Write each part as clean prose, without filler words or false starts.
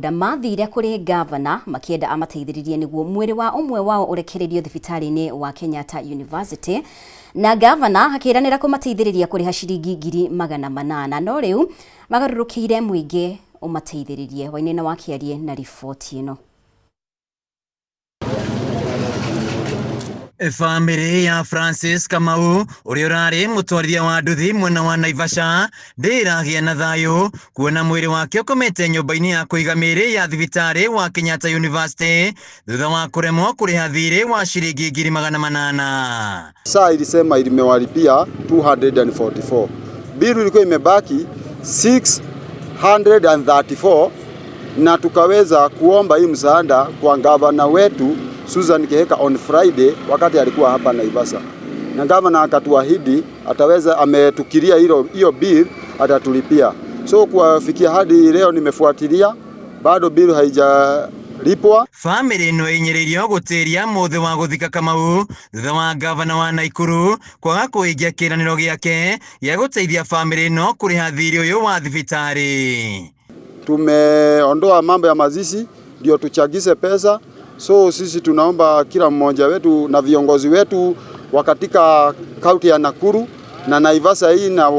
Mathire kũrĩ gavana makĩenda amateithĩrĩrie nĩguo mwĩrĩ wa ũmwe wao ũrekererio thibitarĩ-inĩ wa Kenyatta University, na gavana akĩranĩra kũmateithĩrĩria kũrĩha ciringi 800,000, no rĩu magarũrũkĩire mũingĩ ũmateithĩrĩrie. Wainaina wa Kĩarie na riboti ĩno. Bamĩrĩ ya Francis Kamau ũrĩa ũrarĩ mũtwarithia wa nduthi mwena wa Naivasha ndĩragĩa na thayũ kuona mwĩrĩ wake ũkomete nyũmba-inĩ ya kũiga mĩĩrĩ ya thibitarĩ wa Kenyatta University thutha wa kũremwo kũrĩha thirĩ wa ciringi 800,000. SHA ilisema ilimewalipia 244. Bill ilikuwa imebaki 634 na tukaweza kuomba hii msaada kwa gavana wetu Susan Kihika on Friday wakati alikuwa hapa Naivasha, na gavana akatuahidi ataweza, ametukiria hilo hiyo bill atatulipia. So kuwafikia hadi leo nimefuatilia, bado bill haijalipwa. Bamĩrĩ ĩno ĩnyĩrĩirio gũtĩria mũthĩ wa gũthika Kamau thutha wa gavana wa Naikuru kwaga kũhingia kĩĩranĩro gĩake gĩa gũteithia bamĩrĩ ĩno kũrĩha thirĩ ũyũ wa thibitarĩ. Tumeondoa mambo ya mazishi ndio tuchagize pesa. So sisi tunaomba kila mmoja wetu na viongozi wetu wa katika kaunti ya Nakuru na Naivasha hii na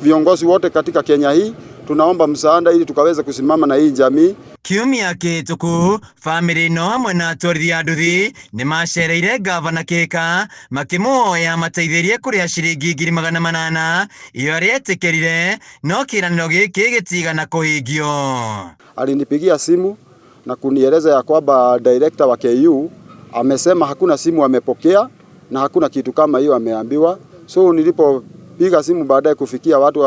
viongozi wote katika Kenya hii, tunaomba msaada ili tukaweza kusimama na hii jamii. Kiumia kĩhĩtũku bamĩrĩ ĩno hamwe na atwarithia a nduthi nĩ macereire gavana Kihika makĩmũhoya amateithĩrie kũrĩha ciringi 800,000 iyo arĩa etĩkĩrire, no kĩĩranĩro gĩkĩ gĩtigana kũhingio. Alinipigia simu na kunieleza ya kwamba director wa KU amesema hakuna simu amepokea na hakuna kitu kama hiyo ameambiwa. So nilipopiga simu baadaye kufikia watu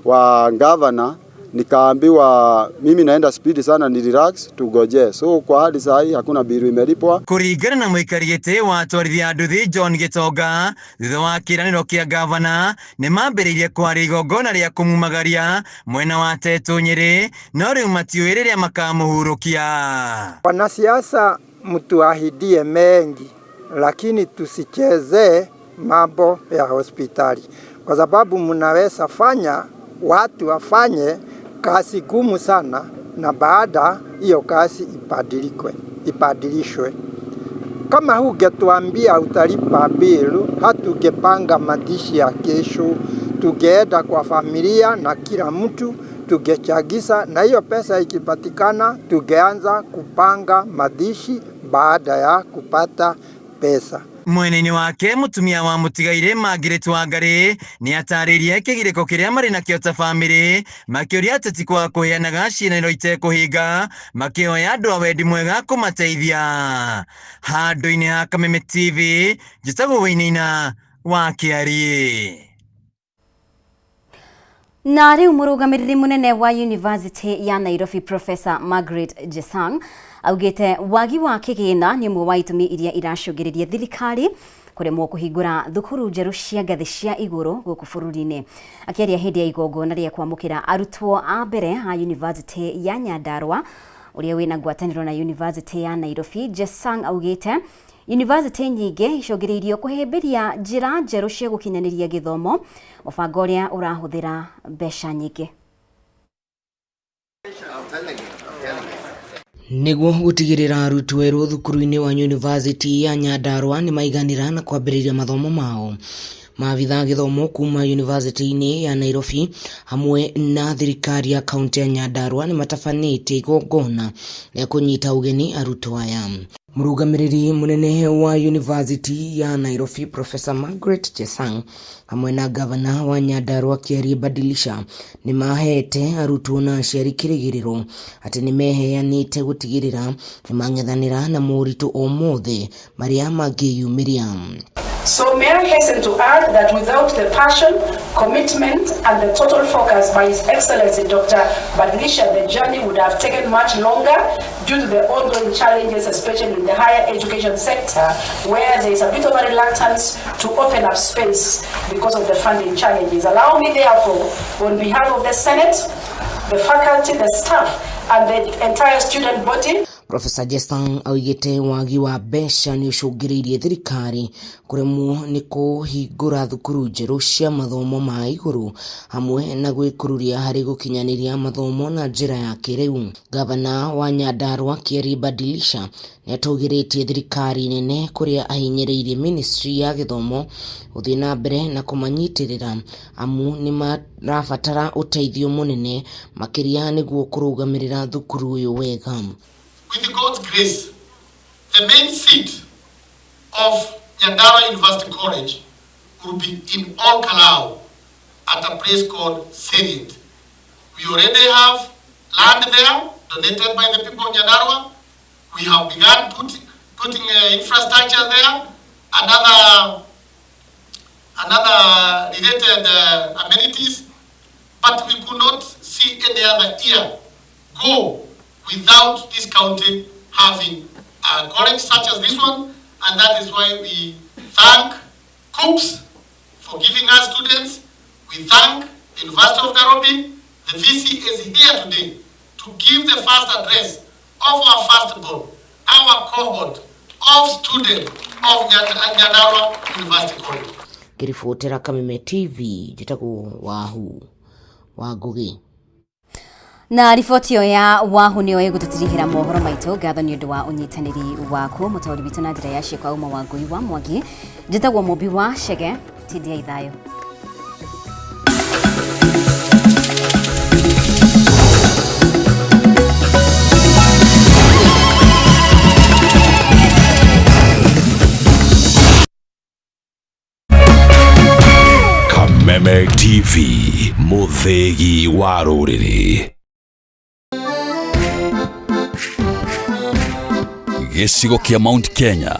wa governor, nikaambiwa mimi naenda speed sana, ni relax tugoje. So kwa hadi saa hii hakuna bill imelipwa. Kũringana na mũikari gĩtĩ wa atwarithia a nduthi John Gĩtonga, thutha wa kĩĩranĩro kĩa gavana nĩ mambĩrĩirie kwaria igongona rĩa kũmumagaria mwena wa Tetũ Nyĩrĩ, no rĩu matiũĩ rĩrĩa makamũhurũkia. Wanasiasa mtuahidie mengi, lakini tusichezee mambo ya hospitali, kwa sababu mnaweza fanya watu wafanye kazi gumu sana, na baada hiyo kazi ibadilikwe, ibadilishwe. Kama hungetuambia utalipa bill, hatungepanga mazishi ya kesho, tungeenda kwa familia na kila mtu tungechagiza, na hiyo pesa ikipatikana, tungeanza kupanga mazishi baada ya kupata pesa. Mwena-inĩ wake mũtumia wa mũtigairĩ Margaret Wangari nĩ atarĩirie kĩgirĩko kĩrĩa marĩ nakĩo ta bamĩrĩ, makĩũria ateti kwaga kũheanaga ciĩranĩro itekũhinga, makĩhoya andũ a wendi mwega kũmateithia. Handũ-inĩ ha Kameme TV, njĩtagwo Wainaina wa Kĩariĩ. Na rĩu mũrũgamĩrĩri mũnene wa University ya Nairobi, Professor Margaret Jesang, augĩte wagi wa kĩgĩna nĩ ũmwe wa itũmi iria iracũngĩrĩria thirikari kũremwo kũhingũra thukuru njerũ cia ngathĩ cia igũrũ gũkũ bũrũri-inĩ. Akĩaria hĩndĩ ya igongona rĩa kwamũkĩra arutwo a mbere a University ya Nyandarua ũrĩa wĩna ngwatanĩro na University ya Nairobi, Jesang augĩte University nyingĩ icũngĩrĩirio kũhĩmbĩria njĩra njerũ cia gũkinyanĩria gĩthomo, mũbango ũrĩa ũrahũthĩra mbeca nyingĩ. Nĩguo gũtigĩrĩra arutwo erũ thukuru-inĩ wa University ya Nyandarua nĩ maiganĩra na kwambĩrĩria mathomo mao, maabitha gĩthomo kuma University-inĩ ya Nairobi hamwe na thirikari ya kaunti ya Nyandarua nĩ matabanĩtie igongona rĩa kũnyita ũgeni arutwo aya. Mũrũgamĩrĩri mũnene wa University ya Nairobi, Professor Margaret Chesang, hamwe na gavana wa Nyandarua Kiarie Badilisha nĩ mahete arutwo na aciari kĩrĩgĩrĩro atĩ nĩ meheanĩte gũtigĩrĩra nĩ mang'ethanĩra na moritũ o mothe marĩa mangĩyumĩria. So may I hasten to add that without the passion, commitment, and the total focus by His Excellency Dr. Badilisha, the journey would have taken much longer due to the ongoing challenges, especially in the higher education sector, where there is a bit of a reluctance to open up space because of the funding challenges. Allow me, therefore, on behalf of the Senate, the faculty, the staff, and the entire student body. Professor Jesang augĩte wagi wa mbeca nĩ ũcũngĩrĩirie thirikari kũremwo nĩ kũhingũra thukuru njerũ cia mathomo ma igũrũ hamwe na gwĩkururia harĩ gũkinyanĩria mathomo na njĩra ya kĩrĩu. Gavana wa Nyandarua Kieri Badilisha nĩatũgĩrĩtie thirikari nene kũrĩa ahinyĩrĩirie ministry ya gĩthomo gũthiĩ na mbere na kũmanyitĩrĩra amu nĩmarabatara ũteithio mũnene makĩria nĩguo kũrũgamĩrĩra thukuru ũyũ wega. With God's grace, the main seat of Nyandarua University College will be in Olkalou at a place called Seriet. We already have land there donated by the people of Nyandarua. We have begun putting infrastructure there and other related amenities, but we could not see any other year go without this county having a college such as this one, and that is why we thank KUCCPS for giving us students. We thank the University of Nairobi. The VC is here today to give the first address of our firstborn, our cohort of students of Nyandarua University College. Ngĩribotera Kameme TV njĩtagwo Wahu wa Ngugi. Na riboti ĩyo ya Wahu nĩyo ĩgũtũtirihĩra mohoro maitũ. Ngatho nĩ ũndũ wa ũnyitanĩri waku mũtaũri witũ na njĩra ya ciĩko auma wa Ngui wa Mwangi. Njĩtagwo Mũmbi wa Chege, tindiai thayũ. Kameme TV, mũthĩgi wa rũrĩrĩ. Gĩcigo kĩa Mount Kenya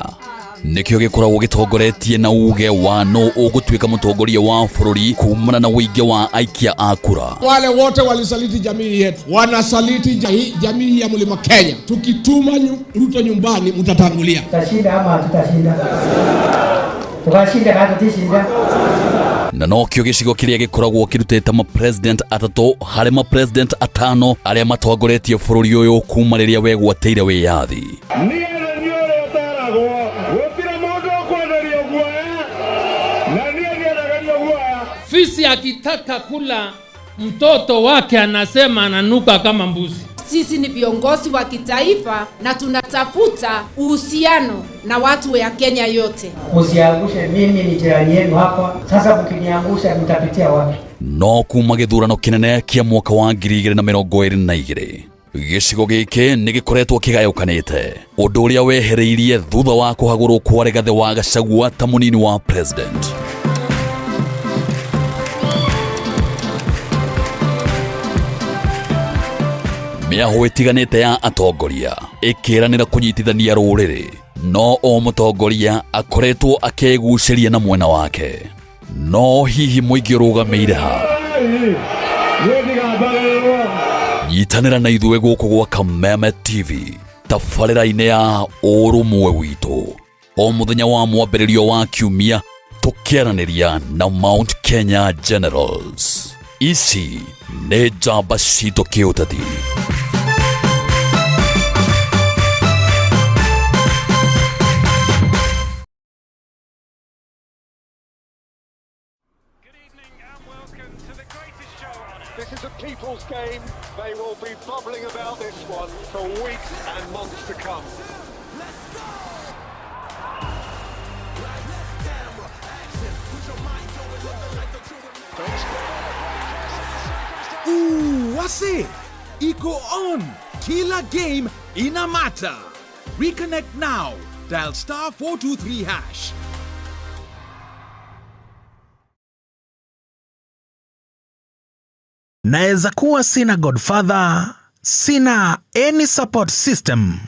nĩkĩo gĩkoragwo gĩtongoretie na uge wa no ũgũtuĩka mũtongoria wa bũrũri kumana na ũingĩ wa aikia a kura. Wale wote walisaliti jamii yetu, wanasaliti jamii ya Mlima Kenya. Tukituma Ruto nyumbani, mtatangulia. Tutashinda ama hatutashinda? Tukashinda kana tutishinda? Na nokĩo gĩcigo kĩrĩa gĩkoragwo kĩrutĩte ma-president atatũ harĩ ma-president atano arĩa matongoretie bũrũri ũyũ kuma rĩrĩa wegwatĩire wĩyathi. Niĩ nĩ ũrĩa ũtaragwo, gũtirĩ mũndũ ũkwenderio guoya, na niĩ ndiendagĩrio guoya. Fisi akitaka kula mtoto wake anasema ananuka kama mbuzi. Sisi ni viongozi wa kitaifa na tunatafuta uhusiano na watu ya Kenya yote. Usiangushe, mimi ni jirani yenu hapa. Sasa mkiniangusha mtapitia wapi? No kuma gĩthurano kĩnene kĩa mwaka wa 2022 gĩcigo gĩkĩ nĩ gĩkoretwo kĩgayũkanĩte, ũndũ ũrĩa wehereirie thutha wa kũhagũrwo kwa Rigathĩ wa Gachagua ta mũnini wa president. Mĩahũ ĩtiganĩte ya atongoria ĩkĩranĩra kũnyitithania rũrĩrĩ, no o mũtongoria akoretwo akĩgucĩria na mwena wake. No hihi mũingĩ ũrũgamĩire ha? Nyitanĩra na ithuĩ gũkũ gwa Kameme TV tabarĩra-inĩ ya ũrũmwe witũ o mũthenya wa mwambĩrĩrio wa kiumia, tũkĩaranĩria na Mount Kenya Generals. Ici nĩ njamba citũ kĩũteti. This is a people's game. They will be bubbling about this one for weeks and months to come. Ooh, wase iko on. Kila game ina matter. Reconnect now. Dial *423#. Naweza kuwa sina godfather, sina any support system,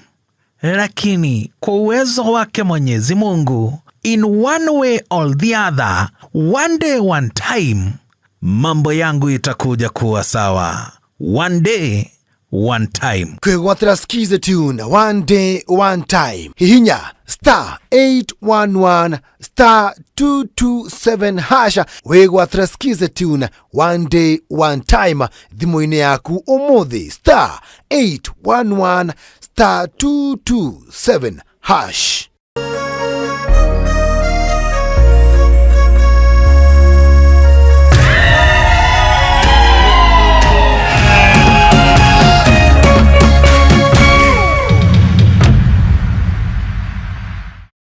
lakini kwa uwezo wake Mwenyezi Mungu, in one way or the other, one day one time, mambo yangu itakuja kuwa sawa. One day, one time. Kwĩgwatĩra Skiza tune one day one time. Hihinya star 811 star 227 hash wĩgwatĩra Skiza tune one day one time thimũ-inĩ yaku ũmũthĩ, star 811 star 227 hash.